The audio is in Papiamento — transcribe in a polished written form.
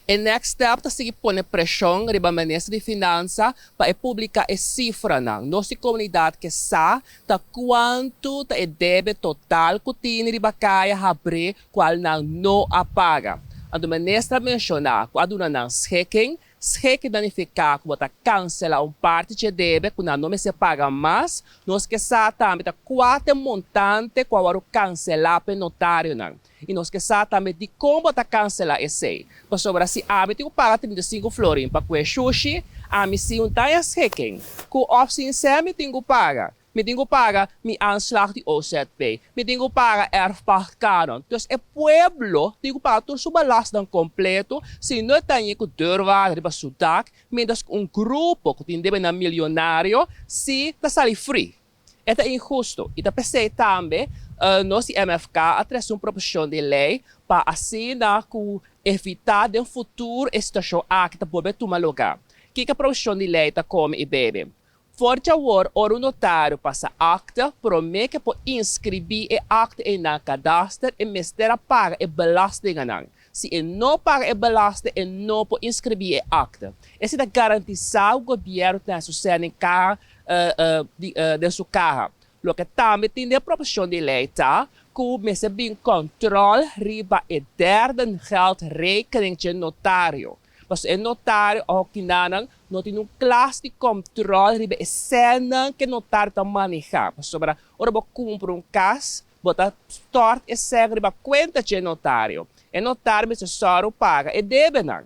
E next step ta sigui pone preshon riba minister di Finansa pa e publiká e sifranan. Nos di komunidat ke sa ta kuantu ta e debe total ku tin riba Kaya Habrí kual nan no a paga. Anto minister a menshoná ku a duna nan schikking. Schikking ta nifiká ku bo ta kanselá un parti dje debe ku nan no mester paga mas. Nos ke sa tambe ta kua ta e montante ku a wòrdu kanselá pa e notarionan. I nos ke sa tambe dikon bo ta kanselá esei. Pasobra si ami tin ku paga 35 florin pa kue shushi, ami si un taña schikking ku òf sin sè mi tin ku paga. Mi tin ku paga mi aanslag di OZB. Mi tin ku paga erfpachtkanon. Dus e pueblo tin ku paga tur su balastnan kompleto, si no e taña ku deurwaarder riba su dak, mientras ku un grupo ku tin debenan milionario si ta sali free. E ta inhusto i ta p'esei tambe nos di MFK a trese un proposishon di lei pa asina ku evitá den futuro e situashon aki ta bolbe tuma lugá. Kiko e proposishon di lei ta kome i bebe? For di awor ora un notario pasa akte, promé ku e por inskribí e akte ei na kadaster e mester a paga e belastinganan. Si e no paga e belasting e no por inskribí e akte. Esei ta garantisá ku gobièrnu ta hasi su sèn den kaha den su kaha. Loke tambe tin den proposishon di lei ta ku mester bin kòntròl riba e derdengeldrekening dje notario. Pasobra e notario òf kinanan no tin un klas di kòntròl riba e sènnan ku e notario ta manehá. Pasobra ora bo kumpra un kas bo ta stòrt e sèn riba kuenta dje notario. E notario mester sòru paga e debenan.